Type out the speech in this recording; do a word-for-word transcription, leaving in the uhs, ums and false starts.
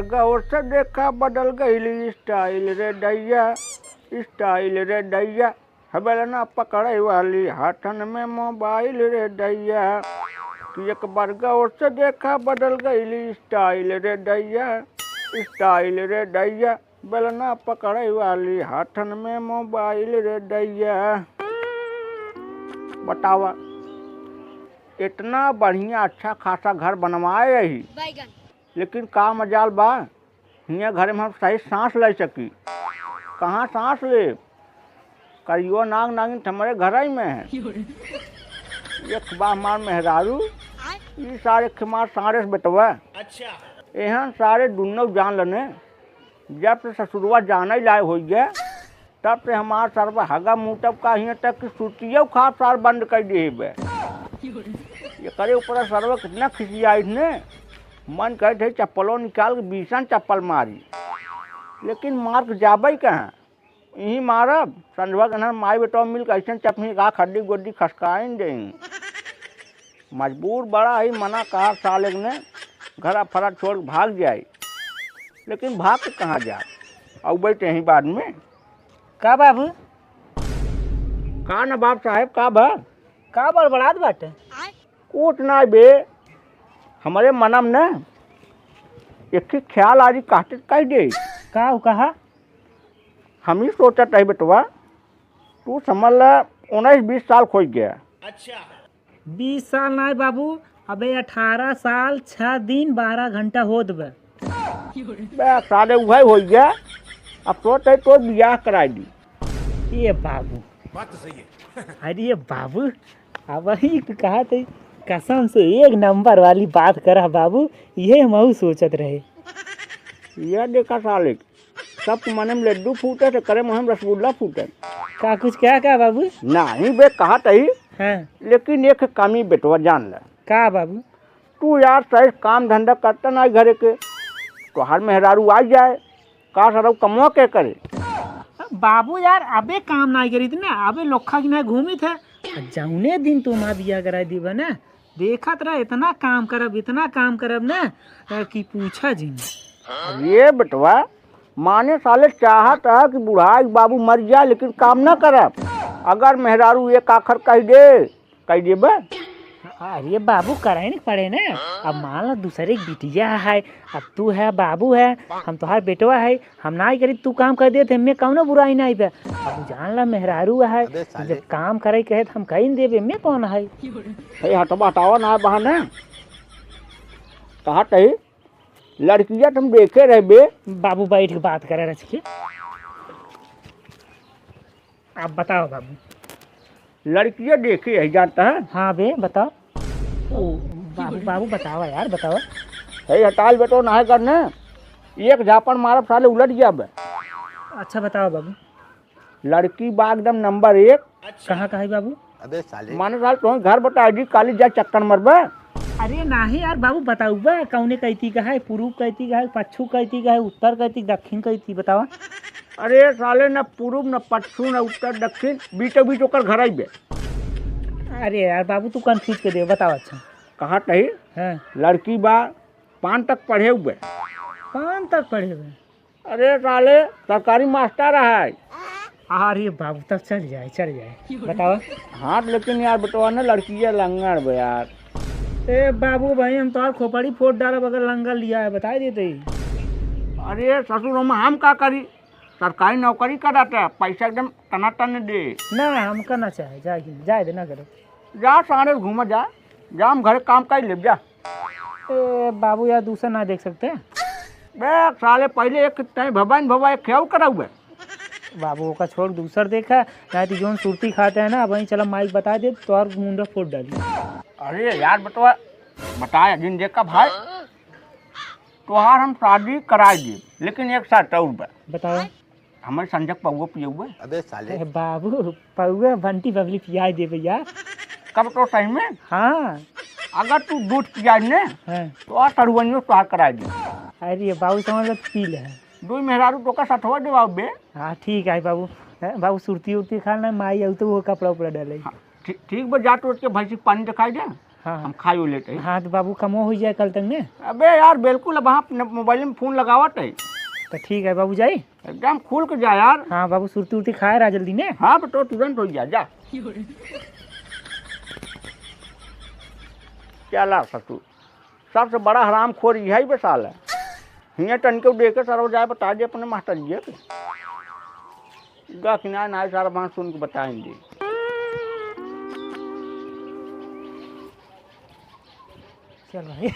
गौर से देखा बदल गइल स्टाइल रे दैया, स्टाइल रे दैया। है बेलना पकड़े वाली हाथन में मोबाइल रे दैया। कि एक बार गौर से देखा बदल गइल स्टाइल रे दैया, स्टाइल रे दैया। बेलना पकड़े वाली हाथन में मोबाइल रे दैया। बतावा, इतना बढ़िया अच्छा खासा घर बनवाए रही, लेकिन का मजाल बा, हियाँ घरे में हम सही सांस ले सकी। कहाँ सांस ले? करियो नाग नागिन त हमरे घर ही में है। एक बा हमार मेहरारू, ई सारे के मार सारे से बेटवा। अच्छा। एहन सारे दुन्नो जान लने, जब से ससुरवा जाने लायक हो गया, तब से हमार सरवा हगा मुतब का हियाँ तक कि सुतियो खाब सार बंद कर दिए बे। एकरे ऊपर सरवा कितना खिसियाई ने, मन कहत है चप्पलो निकाल के बीसन चप्पल मारी, लेकिन मार के जाबे कहाँ? यहीं मारब, संझवा के अनहर माई बेटवा मिल के ऐसन चपही का खड्डी गोड्डी खसकाइन दें। मजबूर बड़ा ही मना कहा साले ने, घरा फरा छोड़ के भाग जाई, लेकिन भाग के कहाँ जाए, अउबे ते यहीं बाद में। का बाबू? का नवाब साहेब, का बा? का बड़बड़ात बाटे? कुछ ना बे, हमरे मनम न एक ठे ख्याल आरी कहते कह दे। का हो कहा? हम ही सोचत रही बेटवा, तू समझ ला उन्नीस बीस साल खोई गया। अच्छा। बीस साल नाय बाबू, अबे अठारह साल छह दिन बारह घंटा होत बा। बे साले उहे हो गया, अब सोच रही तो बियाह कराई दी। ये बाबू। बात तो सही है। अरे ये बाबू, अब ही तो कहा थे, कसम से एक नंबर वाली बात करा बाबू, ये हम सोचत रहे। यह देखा साले, सब के मने में लड्डू फूटे, तो करे मुँह में रसगुल्ला फूटे। का कुछ क्या, क्या बाबू? नहीं बे, कहा तही। हाँ। लेकिन एक कमी बेटवा जान ले। का बाबू? तू यार सही काम धंधा करता ना घरे के, तोहार मेहरारू आ जाए, का सरऊ कमवा के करे? बाबू यार, अबे काम नाई करीत ना, अबे लोखा की ना घूमित है। आ जौने दिन तू हमार बियाह कराई दीबा ना, देखत रह, इतना काम करब, इतना काम करब ना, अ, कि पूछा जिन। अरे बेटवा, माने साले चाहत है कि बुढ़ाई बाबू मर जाए, लेकिन काम ना करब। अगर मेहरारू एक आखर कह दे, कह देबे। अरे बाबू, करे न पड़े ना। अब मान ला दूसरे के बिटिया है, अब तू है, बाबू है, हम तोहार बेटवा है, हम नाई करी, तू काम कर देते, हमें कौनो बुराई नाई बे। अब जान ला मेहरारू है, अबे साले। जब काम करे कहे तो हम कहीं देबे, हमें कौन है? हे हटवा हटावा ना बहाने। कहा तही लड़किया तुम देखे रहे बे। बाबू बैठ के बात करे रच के। आप बताओ बाबू। लड़किया देखे है जानता है? हाँ बे, बताओ। ओ, बाबू, बाबू बताओ यार, बताओ। हे हटाल बेटो, नाहे करने। एक झापड़ मारब साले उलट गया बे। अच्छा बताओ बाबू। लड़की बा एकदम नंबर एक। कहाँ का है बाबू? अबे साले। माने साल तोहन घर बता दी, काली जा चक्कर मरबे। अरे नाही यार बाबू, बताउबा कौने कैती का है, पूरब कैती का है, पच्छू कैती का है, उत्तर कैती, दक्षिण कैती, बतावा। अरे साले, न पूरब, न पच्छू, न उत्तर, दक्षिण, बीचों बीच ओकर घर आइबे। अरे यार बाबू, तू कंफ्यूज कर दे, बतावा। अच्छा। कहा तही? हाँ। लड़की बा, पान तक पढ़े हुए। पान तक पढ़े हुए? अरे साले, सरकारी मास्टर है। अरे बाबू, तब चल जाए, चल जाए। बताओ। हाँ, लेकिन यार, बेटवा ना लड़की है, लंगड़ बे यार। ए बाबू भाई, हम तोहार खोपड़ी फोड़ डालब अगर लंगड़ लिया है, बताई देते ही। अरे ससुर, हम, हम का करी? सरकारी नौकरी कराता, पैसा एकदम टनाटन दे। ना, हमका ना चाहे, जाए, जाए दे, ना करे। जा सारे घूमा जा, जा हम घरे काम कर लेब जा। ए बाबू यार, दूसर ना देख सकते? बे साले, पहले एक टाइम भवाइन भवा एक खेव कराऊ बे। बाबू, ओका छोड़, दूसर देखा, नहीं तो जोन सुरती खाते हैं ना, वहीं चला माइक बता दे, तो और मुंडा फोड़ डाली। अरे यार बतवा, बताए जिन देखा भाई, तोहार हम शादी कराई दी, लेकिन एक शर्त और बा। बताओ। हमारे संजय के पौवा पियउबे। अबे साले। ए बाबू, पौवा बंटी बबली पियाई देबे यार। कब तो सही में? हाँ। अगर तू दूध पियाई ने, हाँ। तो आ सड़ुवनियो तोहार कराई दी। अरे बाबू, समझ लो, पी ले। दुई मेहरारू तोका सथवा देवाउबे। हाँ, ठीक है बाबू। ए, बाबू, सुरती उरती खा ना, माई आऊ तो वो कपड़ा उपड़ा डाले। हाँ, ठीक, ठीक बा, जा तो उठ के भैंसी के पानी दिखाई दे। हाँ, हम हाँ। खाई लेते हैं। हाँ, तो बाबू कमो हो जाए कल तक ने। अबे यार, बिल्कुल, अब हाँ अपने मोबाइल में फोन लगावत है। तो ठीक है बाबू, जाई? एकदम खुल के जा यार। हाँ बाबू, सुरती उरती खाए रहा जल्दी ने। हाँ बेटो, तुरंत हो जा, जा। चला ससुर, सबसे बड़ा हरामखोर यही बे साला है। हियाँ टन के देखे सरवा जाए बता दे अपने मास्टर जी के। गा कि ना, ना सारा बात सुन के बताएंगे। चल भाई।